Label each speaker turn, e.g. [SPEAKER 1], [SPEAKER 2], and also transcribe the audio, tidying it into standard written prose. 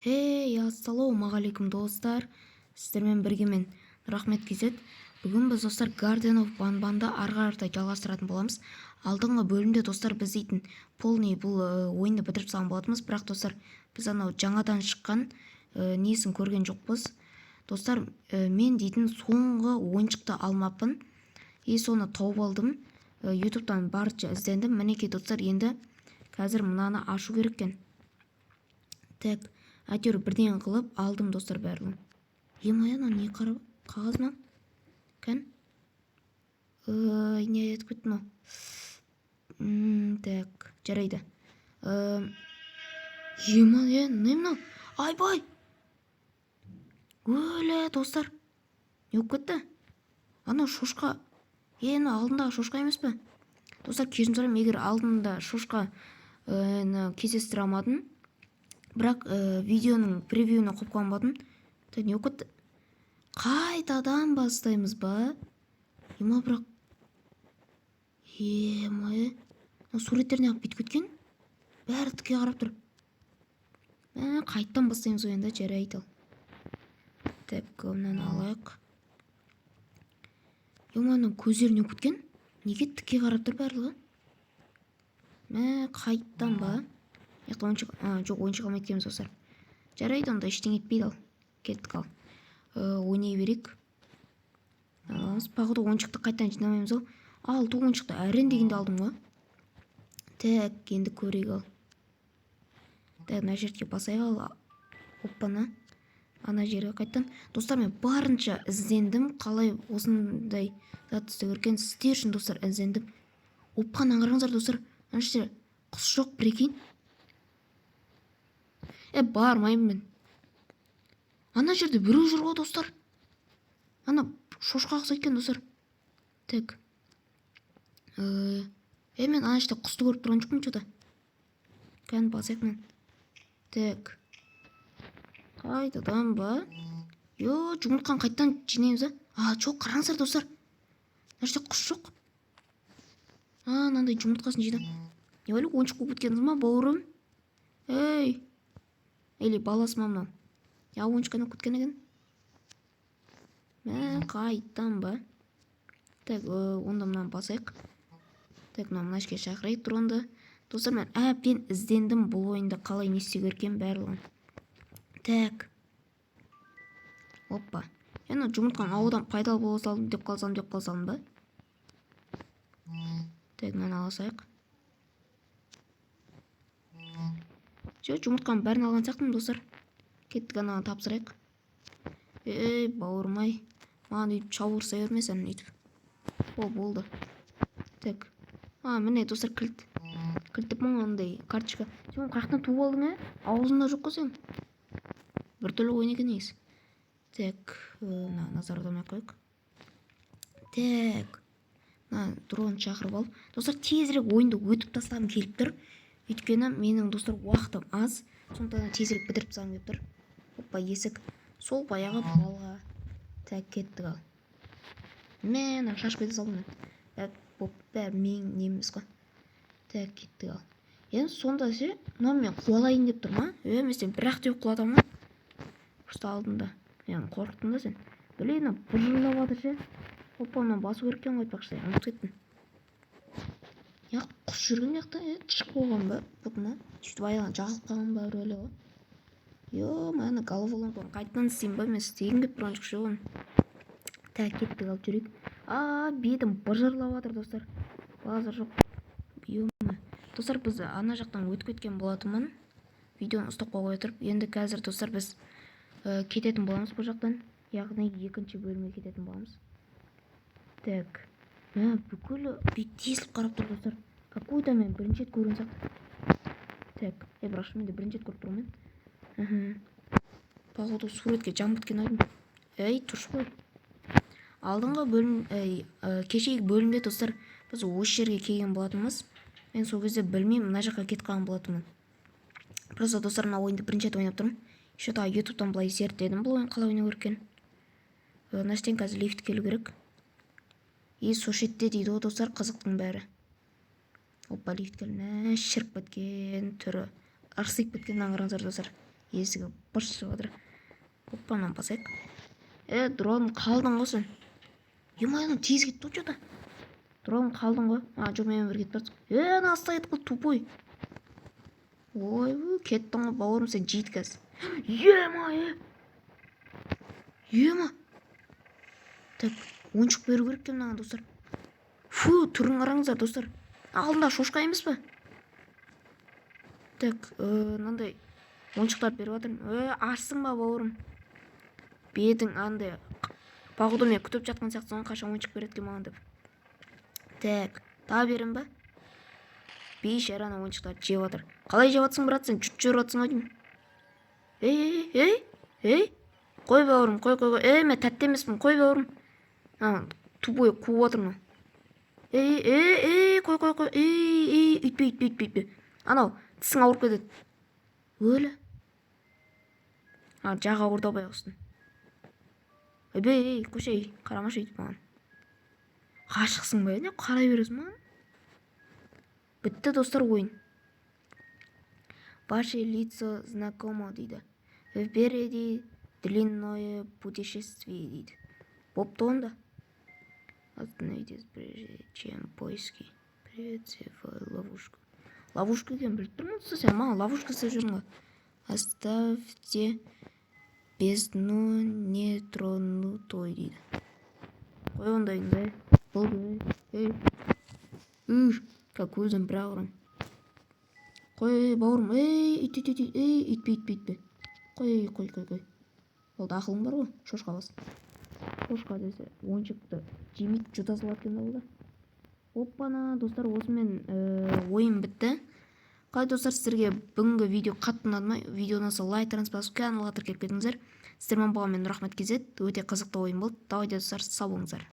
[SPEAKER 1] Эй, ассалаумағалейкум, достар! Сіздермен бірге мен, Нұрахмет KZ. Бүгін біз, достар, Garden of Banban'ды ары қарата жалғастыратын боламыз. Алдыңғы бөлімде, достар, біз дейтін полный бұл ойынды бітіріп тастаған болатынбыз. Бірақ, достар, біз анау жаңадан шыққан несін көрген жоқпыз. Достар, мен дейтін соңғы ойыншықты алмаппын. И соны тауып алдым. Ютубтан барынша іздендім. Мінекей, достар, енді қазір мынаны ашу керек екен. Так, әйтеуір бірдеңе қылып алдым, достар, барлығын. Ё-моё, анау не қара қағаз ма? Кән? Ой, не айтып кетті мынау? Так, жарайды. Ема, е, не мынау? Айбай! Өле, достар. Не болып кетті? Анау шошқа. Е, анау алдындағы шошқа емес пе? Достар, кешірім сұраймын, егер алдында шошқа кездестіре алмадым. Бірақ видеоның превьюіне қойып қойған болатынмын. Так, не болып кетті? Қайтадан бастаймыз ба? Ема, бірақ. Ема, е. Мына суреттер неғып бүйтіп кеткен? Бәрі тіке қарап тұр. Мә, қайтадан бастаймыз ғой енді, жарайды ал. Так, мынаны алайық. Ема, ананың көздері не болып кеткен? Неге тіке қарап тұр барлығы? Мә, қайтадан ба? Жақта ойыншық, а, жоқ, ойыншық алмайды екенбіз, достар. Жарайды, онда ештеңе етпейді ал. Кеттік ал. Ойнай берейік. Аламыз. Походу, ойыншықты қайтадан жинамаймыз ау. Алты ойыншықты әрең дегенде алдым ғой. Так, енді көрейік ал. Так, мына жерге басайық ал. Оппана. Ана жерге қайтадан. Достар, мен барынша іздендім. Қалай осындай зат істеу керек екенін сіздер үшін, достар, іздендім. Опа, қараңыздар, достар. Ана жерде құс жоқ, прикинь. Е, бармаймын мен. Ана жерде біреу жүр ғой, достар. Ана шошқа ұқсайды екен, достар. Так, е, мен ана жерде құсты көріп тұрған жоқпын че то. Кәні, басайық мен. Так, қайтадан ба? Йо, жұмыртқаны қайтадан жинаймыз ба? А, жоқ, қараңыздар, достар, мына жерде құс жоқ. А, мынандай жұмыртқасын жинап не ойлап, ойыншық болып кеткенсің ба, бауырым? Ей, или баласы ма мынау? Я ойыншық айналып кеткен екен. Мә, қайтадан ба? Так, онда мынаны басайық. Так, мына жерге шақырайық дронды. Достар, мен әбден іздендім бұл ойында қалай, не істеу керек екенін барлығын. Так, опа, енді жұмыртқаны ауадан пайдалы бола салдым деп қалсам ба? Так, мынаны ала салайық. Все, жұмыртқаның бәрін алған сияқтымын, достар. Кеттік, анаған тапсырайық. Ей, бауырым ай, маған өйтіп шауырса берме сен өйтіп. О, болды. Так, а, міне, достар, кілт. Кілт деп андай карточка. Сен оны қай жақтан туып алдың, ә? Аузыңда жоқ қой сенің. Біртүрлі ойын екен негізі. Так, мына назар аудармай ақ қояйық. Так, мына дрон шақырып алып, достар, тезірек ойынды өтіп тастағым келіп тұр, өйткені менің, достар, уақытым аз, сондықтан тезірек бітіріп тастағым келіп тұр. Опа, есік, сол баяғы балға. Так, кеттік ал. Мә, мына шашып кете салдым мен. Так, болып, бәрі менің неміз ғой. Так, кеттік ал. Енді сонда ше, мынау мен қуалайын деп тұр ма? Е, мен сені бір ақ теуіп құлатамын ғой просто алдында. Мен қорықтым да сен. Блин, мынау быжыңдап жатыр ше. Опа, мынаны басу керек екен ғой, айтпақшы, ұмытып кеттім. Неғып құс жүрген мына жақта? Е, тышып қойған ба бұтына? Сөйтіп аяғына жағылып қалған ба, бір бәле ғой. Е, ана головоломканы қайтадан істеймін ба мен? Істегім келіп тұрған жоқ ше оны. Так, кеттік, алып жүрейік. А, бетім быжырлап жатыр, достар, базар жоқ. Е, достар, біз ана жақтан өтіп кеткен болатынмын видеоны ұстап қоя тұрып. Енді қазір, достар, біз кететін боламыз бұл жақтан, яғни екінші бөлімге кететін боламыз. Так, мә, бүкілі бүйтіп тесіліп қарап тұр, достар. Какой то мен бірінші рет көрген сияқты. Так, е, бірақ шынымен де бірінші рет көріп тұрмын мен. Походу, суретке жан біткен ау. Ей, тұршы ғой. Алдыңғы бөлім, ей, кешегі бөлімде, достар, біз осы жерге келген болатынбыз. Мен сол кезде білмеймін, мына жаққа кетіп қалған болатынмын просто. Достар, мына ойынды бірінші рет ойнап тұрмын. Еще тағы Ютубтан былай зерттедім бұл ойын қалай ойнау керек екенін. Мына жерден қазір лифт келу керек. И сол шетте дейді ғой, достар, қызықтың бәрі. Опа, лифт келді. Мә, шіріп кеткен, түрі ырсиып кеткен. Мынаны қараңыздар, достар. Есігі быж шығып жатыр. Опа, мынаны басайық. Е, дрон, қалдың ғой сен. Ё-моё, анау тез кетті ғой че-то. Дрон, қалдың ғой. А, жоқ, менімен бірге кетіп бара. Е, ана астына кетіп қалды, тупой. Ойбу, кеттің ғой, бауырым, сен жейді қазір. Ё-моё, ё-ма. Так, ойыншық беру керек екен мынаған, достар. Фу, түрін қараңыздар, достар. Алдында шошқа емес па? Так, мынандай ойыншықтар беріп жатырмын. Е, ашсың ба, бауырым? Бетің андай, походу, мен күтіп жатқан сияқтысың ғой, қашан ойыншық береді екен маған деп. Так, тағы беремін ба? Бейшара ана ойыншықтарды жеп жатыр. Қалай жеп жатсың, брат, сен? Жұтып жіберіп жатсың ғой деймін. Ей, ей, ей, ей, қой, бауырым, қой, қой, қой. Ей, мен тәтті емеспін, қой, бауырым. А, тупой қуып жатыр мынау. Ей, ей, ей, қой, қой, қой. Ей, ей, үйтпе, үйтпе, өйтпе, өйтпе. Анау тісің ауырып кетеді. Өлі, а, жағы ауырды ау байғұстың. Ойбай, ей, қойшы, ей, қарамашы өйтіп маған. Ғашықсың ба, не қарай бересің маған? Бітті, достар, ойын. «Ваше лицо знакомо», — дейді. «Впереди длинное путешествие», — дейді. Бопты онда. «Остановитесь, прежде чем поиски приведут в ловушку». Ловушка екенін біліп тұрмын ғой. Сен маған ловушка істеп жүрсің ғой. «Оставьте бездну нетронутой», — дейді. Қой ондайыңды. Болды. Ей, үш, как көзім бір ақ ұрам. Қой, бауырым. Ей, үйт, үйт, үйт, ей, үйтпе, үйтпе, үйтпе. Қой, қой, қой, қой. Болды, ақылың бар ғой, шошқа бас. Шошқа десе, ойыншықты жемейді, жұта салады екен да бұл да. Оппана, достар, осымен ойын бітті. Қалай, достар, сіздерге бүгінгі видео қатты ұнады ма? Видео ұнаса, лайктарыңызды басып, каналға тіркеліп кетіңіздер. Сіздермен болған мен, Нұрахмет Кезет. Өте қызықты ойын болды. Давайте, достар, сау болыңыздар.